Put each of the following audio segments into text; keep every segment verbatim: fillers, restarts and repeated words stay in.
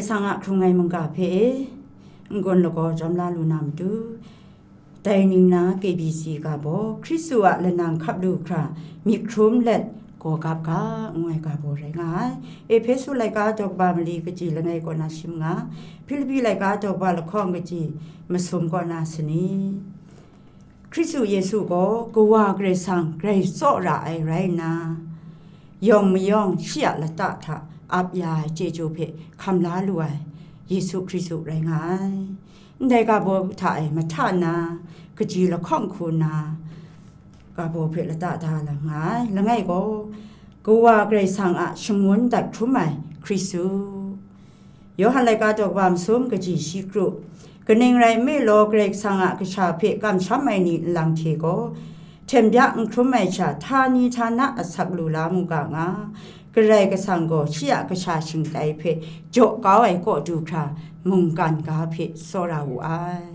Sang a hkrung ai mungga hpe e, n-gun lagaw jawm la lu na matu, dai ning na K B C ga baw, Hkristu a lanang hkap lu hkra myit hkrum let gaw gap ga, ngu ai ga baw rai nga ai. Ehpesu laika daw kaba mali kaji langai kaw na shi manga, Hpilipi laika daw kaba lahkawng kaji masum kaw na sani. Hkristu Yesu gaw Kawa Karai Kasang grai tsawra ai rai nna, yawng mayawng shi a lata hta ap ya ai chyeju hpe hkam la lu ai Yesu Hkristu rai nga ai. Ndai ga baw hta e mahta na kaji lahkawng hku nna ga baw hpe lata da lam nga ai. Langai gaw, Kawa Karai Kasang a shangun dat hkrum ai Hkristu. Yawhan laika daw kaba masum kaji shi kru. Kaning rai nme law, Karai Kasang a kasha hpe kamsham ai ni nlang hte gaw, hten bya n hkrum ai sha, htani htana asak lu la mu ga nga, Karai Kasang gaw shi a kasha shingtai hpe jaw kau ai kaw du hkra, mungkan ga hpe tsawra wu ai.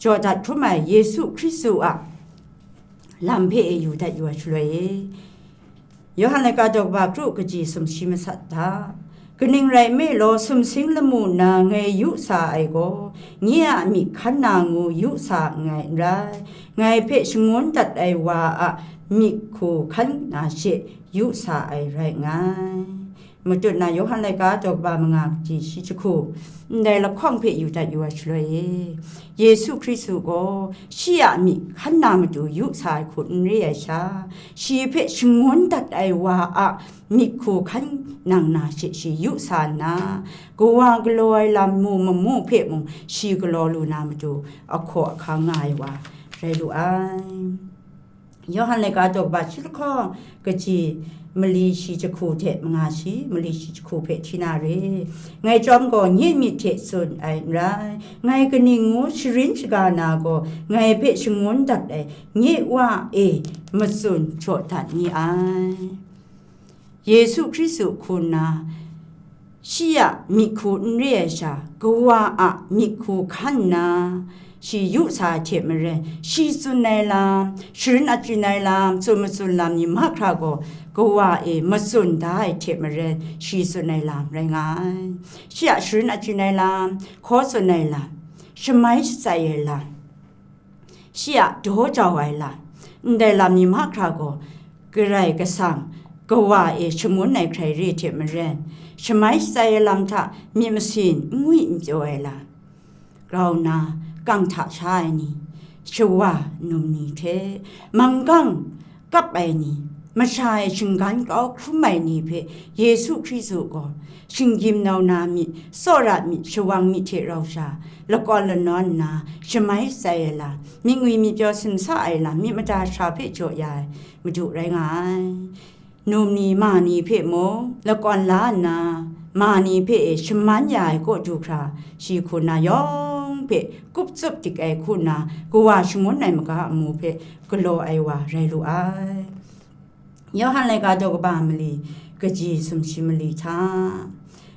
Jaw dat hkrum ai Yesu Hkristu a lam hpe e yu dat yu ai shaloi e, Yawhan laika daw kaba kru kaji sumshi masat hta. Kaning rai nme law, sumsing lamu nna ngai yu sa ai gaw, nye a myi hkan na ngu yu sa nngai n rai, ngai hpe shangun dat ai wa a myi hku hkan na she yu sa ai rai nngai. Matut na Yawhan laika daw kaba manga kaji shi jahku, ndai lahkawng hpe yu dat yu ai shaloi e, Yesu Hkristu gaw shi a myi hkan na matu yu sa ai hku n re ai sha, shi hpe shangun dat ai wa a myi hku hkan nang na she shi yu sa nna, kawa galaw ai lam mu mamu hpe mung shi galaw lu na matu ahkaw ahkang nga ai wa rai lu ai. Yawhan laika daw kaba shi lahkawng kaji mali shi jahku hte manga shi, mali shi jahku hpe hti na re. Ngai chyawm gaw nye myit hte tsun ai n rai, ngai kaning ngu sharin shaga na gaw, ngai hpe shangun dat ai nye Wa e matsun jaw dat ni ai. Yesu Hkristu hku nna, shi a myi hku n re ai sha, kawa a myi hku hkan nna, shi yu sa ai hte maren, shi tsun ai lam, sharin achyin ai lam, tsun matsun lam ni mahkra gaw, kawa e matsun da ai hte maren, shi tsun ai lam rai nga ai. Shi a sharin achyin ai lam, hkaw tsun ai lam, shamai shatsai ai lam, shi a daw jau ai lam, ndai lam ni mahkra gaw, Karai Kasang kawa e shangun ai hkrai re hte maren, shamai shatsai ai lam hta myit masin n ngwi n pyaw ai lam, grau na, kang hta sha ai ni, shawa num ni hte, manggang kap ai ni, masha e shinggan kau hkrum ai ni hpe Yesu Hkristu gaw, shinggyim nau na myit, tsawra myit, shawang myit hte rau sha, lakawn lanawn nna, shamai shatsai ai lam, myit ngwi myit pyaw simsa ai lam, myit mada sha hpe jaw ya ai Madu rai nga ai. Num ni, ma ni hpe mung lakawn la nna, ma ni hpe e shaman ya ai kaw du hkra, shi hku na yawng hpe kup tsup dik ai hku na, kawa shangun ai maga amu hpe galaw ai wa rai lu ai. Yawhan laika daw kaba mali kaji sumshi mali hta.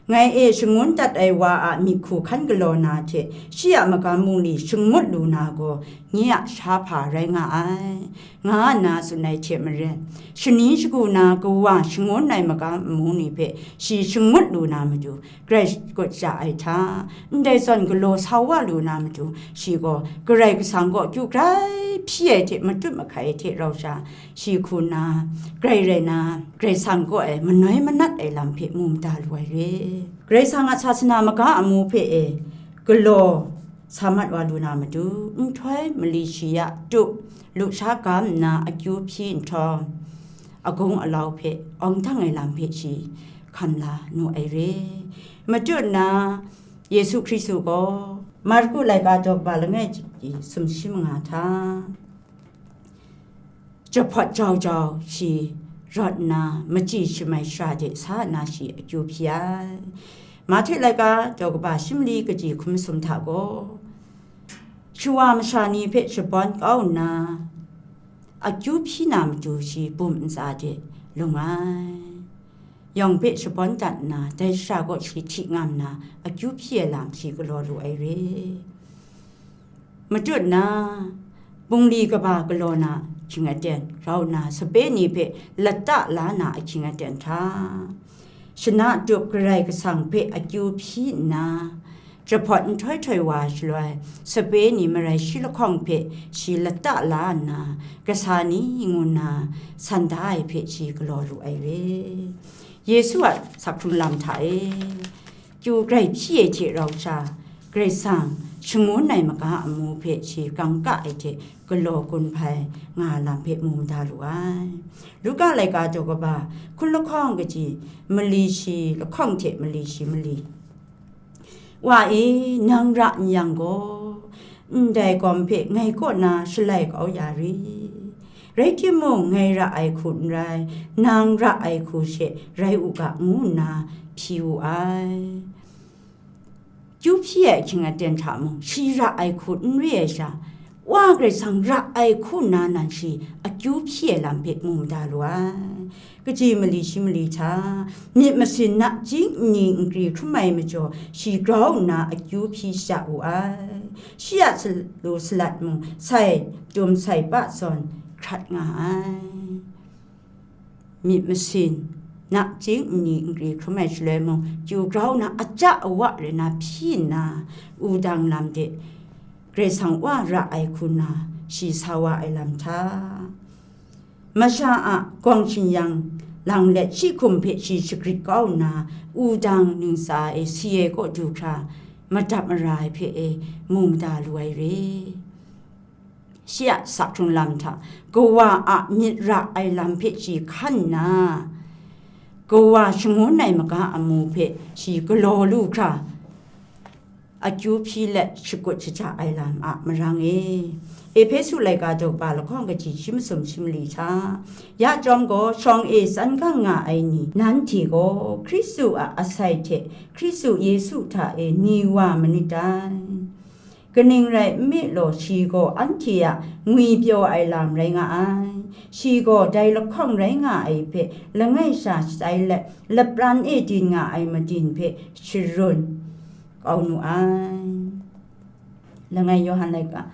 Ngai e shangun dat ai wa a myi hku hkan galaw na hte, shi a magam bungli shangut lu na gaw, nye a sha hpa rai nga ai, nga nna tsun ai hte maren, shani shagu na kawa shangun ai magam amu ni hpe shi shangut lu na matu, grai shakut sha ai hta, ndai zawn galaw sa wa lu na matu, shi gaw Karai Kasang kaw akyu grai hpyi ai hte matut mahkai ai hte rau sha, shi hku na, grai rai na, Karai Kasang kaw e manoi manat ai lam hpe mu mada lu ai re. Karai Kasang a sasana maga amu hpe e galaw sa mat wa lu na matu, nhtoi mali shi ya tup, lusha gam nna akyu hpyi nhtawm, agung alau hpe awng dang ai lam hpe shi hkam la nu ai re. Matut na, Yesu Hkristu gaw Marku laika daw kaba langai sumshi manga hta, jahpawt jau jau shi rawt nna, machyi shamai shara de sa nna shi akyu hpyi ai. Mahte laika daw kaba shi mali kaji hkum sum hta gaw, shawa masha ni hpe shabawn kau nna, akyu hpyi na matu shi bum ntsa de lung ai. Yawng hpe shabawn dat nna, dai shara kaw shi hti ngam nna, akyu hpyi ai lam shi galaw lu ai re. Matut na, bungli kaba galaw na ahkying aten, rau na sape ni hpe lata la na ahkying aten hta, shana tup Karai Kasang hpe akyu hpyi nna, jahpawt nhtoi htoi wa shaloi, sape ni marai shi lahkawng hpe shi lata la nna, kasa ni ngu nna san da ai hpe shi galaw lu ai re. Yesu a sakhkrung lam hta e, kyu grai hpyi ai hte rau sha, Karai Kasang shangun ai maga amu hpe shi kangka ai hte galaw gun hpai nga ai lam hpe mu mada lu ai. Luka laika daw kaba hkun lahkawng kaji mali shi lahkawng hte mali shi mali. Wa e, nang ra n yang gaw, ndai gawm hpe ngai kaw na shalai kau ya ri. Rai timung, ngai ra ai hku n rai, nang ra ai hku she rai u ga, ngu nna hpyi wu ai. Kyu hpyi ai ahkying aten hta mung, shi ra ai hku n re ai sha, Wa Karai Kasang ra ai hku nna nan shi akyu hpyi ai lam hpe mu mada lu ai. Kaji mali shi mali hta, myit masin nachying nni nkri hkrum ai majaw, shi grau nna akyu hpyi sha wu ai. Shi a salu salat mung sai dum sai pa zawn hkrat nga ai. Myit masin, nachying nni nkri hkrum ai shaloi mung, kyu grau na aja awa rai na hpyi nna, wudang lam de Karai Kasang Wa ra ai hku nna shi sa wa ai lam hta, masha a gawng shinyang lang let shi hkum hpe shi shagrit kau nna, wudang ningsa e si ai kaw du hkra madap mara ai hpe e mu mada lu ai re. Shi a sakhkrung lam hta, kawa a myit ra ai lam hpe shi hkan nna, kawa shangun ai maga amu hpe shi galaw lu hkra, akyu hpyi let shakut shaja ai lam a marang e. Ehpesu laika daw kaba lahkawng kaji shi masum shi mali hta, ya chyawm gaw, shawng e tsan gang nga ai ni, nanhte gaw Hkristu a asai hte Hkristu Yesu hta e ni wa manit dai. Kaning rai nme law, shi gaw anhte a ngwipyaw ai lam rai nga ai. Shi gaw dai lahkawng rai nga ai hpe langai sha shatai let, lapran e din nga ai madin hpe sharun kau nu ai. Langai Yawhan laika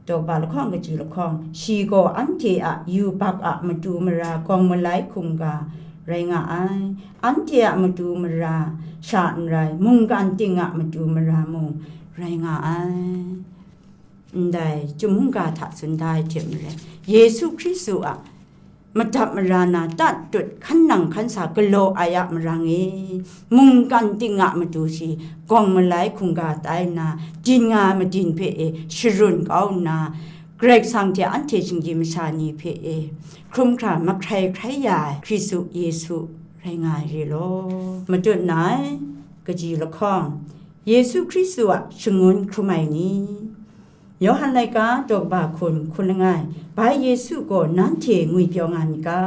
daw kaba lahkawng kaji lahkawng, shi gaw anhte a yubak a matu mara gawng malai hkungga rai nga ai. Anhte a matu mara sha n rai, mungkan ting a matu mara mung rai nga ai. Ndai chyum mungga hta tsun da ai hte maren, Yesu Hkristu a madap mara na tat tut hkan nang hkan sa galaw ai a marang e, mungkan ting a matu shi gawng malai hkungga tai nna, din nga ai madin hpe e sharun kau nna, Karai Kasang hte anhte shinggyim masha ni hpe e hkrum hkra mahkrai hkrai ya ai Hkristu Yesu rai nga ai re law. Matut nai, kaji lahkawng, Yesu Hkristu a shangun hkrum ai ni. Yawhan laika daw kaba hkun hkun langai, bai Yesu gaw nanhte ngwipyaw nga myit ga,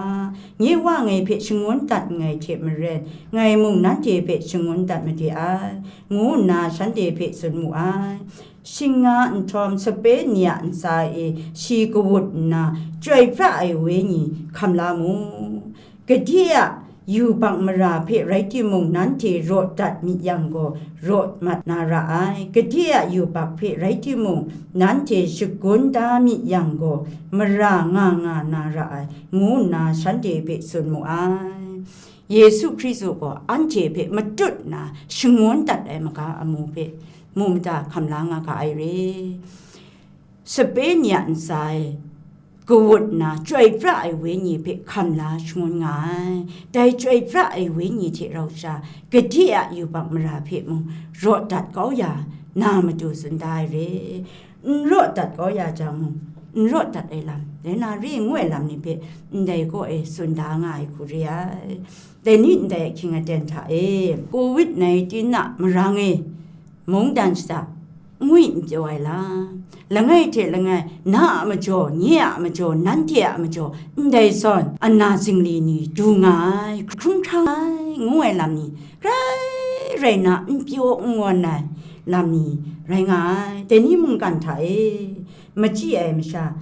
nye Wa ngai hpe shangun dat nngai hte maren, ngai mung nanhte hpe shangun dat made ai, ngu nna shanhte hpe tsun mu ai. Shing nga nhtawm, sape ni a ntsa e shi kawut nna, Chyoi pra ai Wenyi hkam la mu. Gade a yubak mara hpe rai timung, nanhte raw dat myit yang gaw, raw mat na ra ai. Gade a yubak hpe rai timung, nanhte shagun da myit yang gaw, mara nga nga na ra ai, ngu nna shanhte hpe tsun mu ai. Yesu Hkristu gaw anhte hpe matut nna shangun dat ai maga amu hpe mu mada hkam la nga ga ai re. Sape ni a ntsa e kawut nna, Chyoi pra ai Wenyi hpe hkam la shangun nga ai. Dai Chyoi pra ai Wenyi hte rau sha, gade a yubak mara hpe mung raw dat kau ya na matu tsun da ai re. N raw dat kau ya jang mung, n raw dat ai lam, dai na re ngu ai lam ni hpe ndai kaw e tsun da nga ai hku re ai. Dai ni ndai ahkying aten hta e, covid nineteen a marang e, mungdan shada, ngwi n pyaw ai lam, langai hte langai, na a majaw, nye a majaw, nanhte a majaw, ndai zawn ana zingli ni du nga ai, hkrum hkrang ai, ngu ai lam ni, grai rai na n pyaw n ngawn ai lam ni rai nga ai. Dai ni mungkan hta e, machyi ai masha,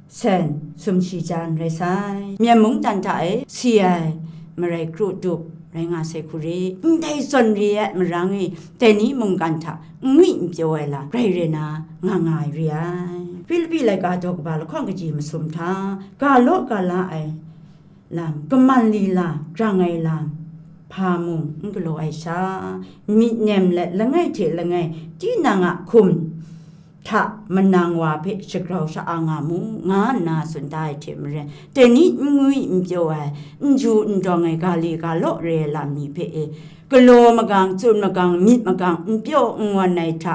sen sumshi jan rai sai. Myen mungdan hta e si ai marai kru tup rai nga sai hku re. Ndai zawn re ai marang e, dai ni mungkan hta n ngwi n pyaw ai lam, grai rai na nga nga ai re ai. Hpilipi laika daw kaba lahkawng kaji masum hta, ga law ga la ai lam, kaman lila grang ai lam, hpa mung n galaw ai sha, myit nem let langai hte langai tinang a hkum hta manang wa hpe shagrau sha-a nga mu, nga nna tsun da ai hte maren, dai ni n ngwi n pyaw ai, n ju n dawng ai, ga li ga law re ai lam ni hpe e, galaw magang, tsun magang, myit magang, n pyaw n ngawn ai hta,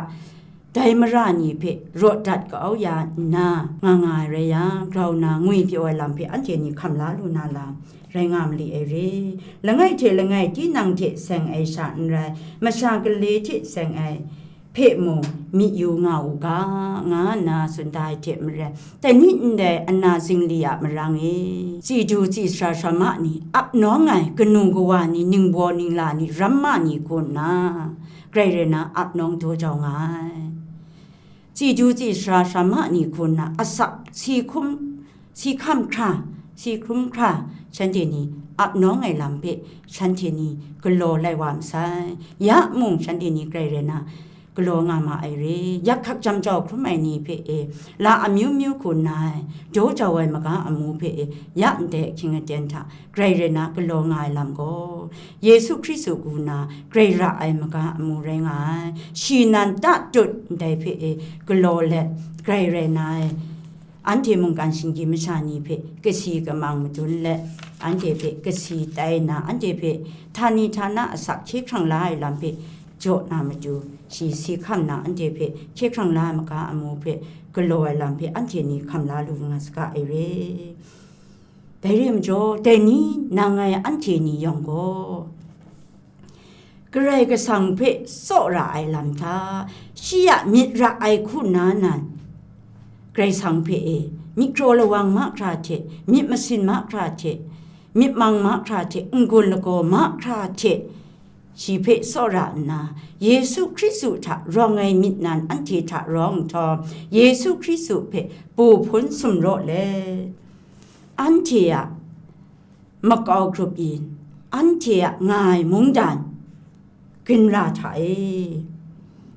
dai mara ni hpe raw dat ka-au ya nna, nga nga ai rai yang, grau na ngwi pyaw ai lam hpe anhte ni hkam la lu na lam rai nga mali ai re. Langai hte langai tinang hte seng ai sha n rai, masha gale hte seng ai hpe mung myit yu nga u ga, nga nna tsun da ai hte maren, dai ni ndai ana zingli a marang e, tsi du tsi sara sara ma ni, ap nawng ai kanu kawa ni, ningbaw ningla ni, ramma ni hku nna, grai rai na ap nawng daw jau nga ai. Tsi du tsi sara sara ma ni hku nna, asak si hkum, si hkam hkra, si hkrum hkra, shanhte ni ap nawng ai lam hpe shanhte ni galaw lai wa masai. Ya mung shanhte ni grai rai na galaw nga ma ai re. Yak hkak jam jau hkrum ai ni hpe e, la amyu myu hku nna ai, daw jau ai maga amu hpe e, ya ndai ahkying aten hta grai rai na galaw nga ai lam gaw, Yesu Hkristu kaw na grai ra ai maga amu rai nga ai. Shi nan ta tut ndai hpe e galaw let, grai rai na ai, anhte mungkan shinggyim masha ni hpe kasi kamang madun let, anhte hpe kasi tai na, anhte hpe htani htana asak hkye hkrang la ai lam hpe jaw na matu, shi si hkam na anhte hpe hkye hkrang la ai maga amu hpe galaw ai lam hpe anhte ni hkam la lu nga saga ai re. Dai re ai majaw, dai ni nang ngai anhte ni yawng gaw, Karai Kasang hpe tsaw ra ai lam hta, shi a myit ra ai hku nna nan, Karai Kasang hpe e, myit kraw lawang mahkra hte, myit masin mahkra hte, myit mang mahkra hte, n-gun lagaw mahkra hte, shi hpe tsaw ra nna, Yesu Hkristu hta rawng ai myit nan anhte hta rawng nhtawm, Yesu Hkristu hpe bu hpun sumraw let, anhte a makau grup yin, anhte a nga ai mungdan ginra hta e,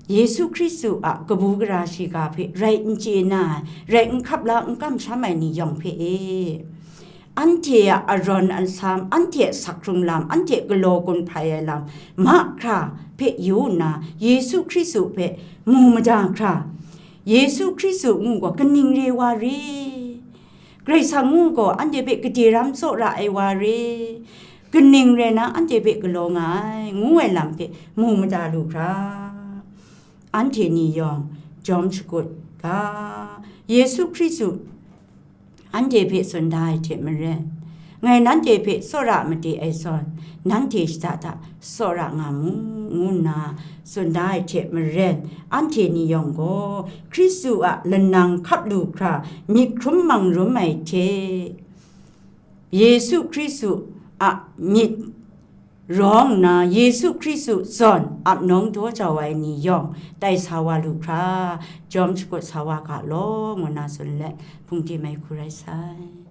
Yesu Hkristu a kabu gara shiga hpe rai n chye na ai, rai n hkap la n kamsham ai ni yawng hpe e, anhte a arawn asam, anhte a sak hkrung lam, anhte galaw gun hpai ai lam mahkra hpe yu nna, Yesu Hkristu hpe mu mada hkra, Yesu Hkristu ngu gaw kaning re wa re? Karai Kasang ngu gaw anhte hpe gade ram tsaw ra ai wa re? Kaning rai na anhte hpe galaw nga ai, ngu ai lam hpe mu mada lu hkra, anhte ni yawng jawm shakut ga, Yesu Hkristu anhte hpe tsun da ai hte maren, ngai nanhte hpe tsawra made ai zawn, nanhte shada da tsawra nga mu, ngu nna tsun da ai hte maren, anhte ni yawng gaw Hkristu a lanang hkap lu hkra myit hkrum mang rum ai hte, Yesu Hkristu a myit rawng nna, Yesu Hkristu zawn ap nawng daw jau ai ni yawng tai sa wa lu hkra, jawm shakut sa wa ga law, ngu nna tsun let, hpungdim ai hku rai sai.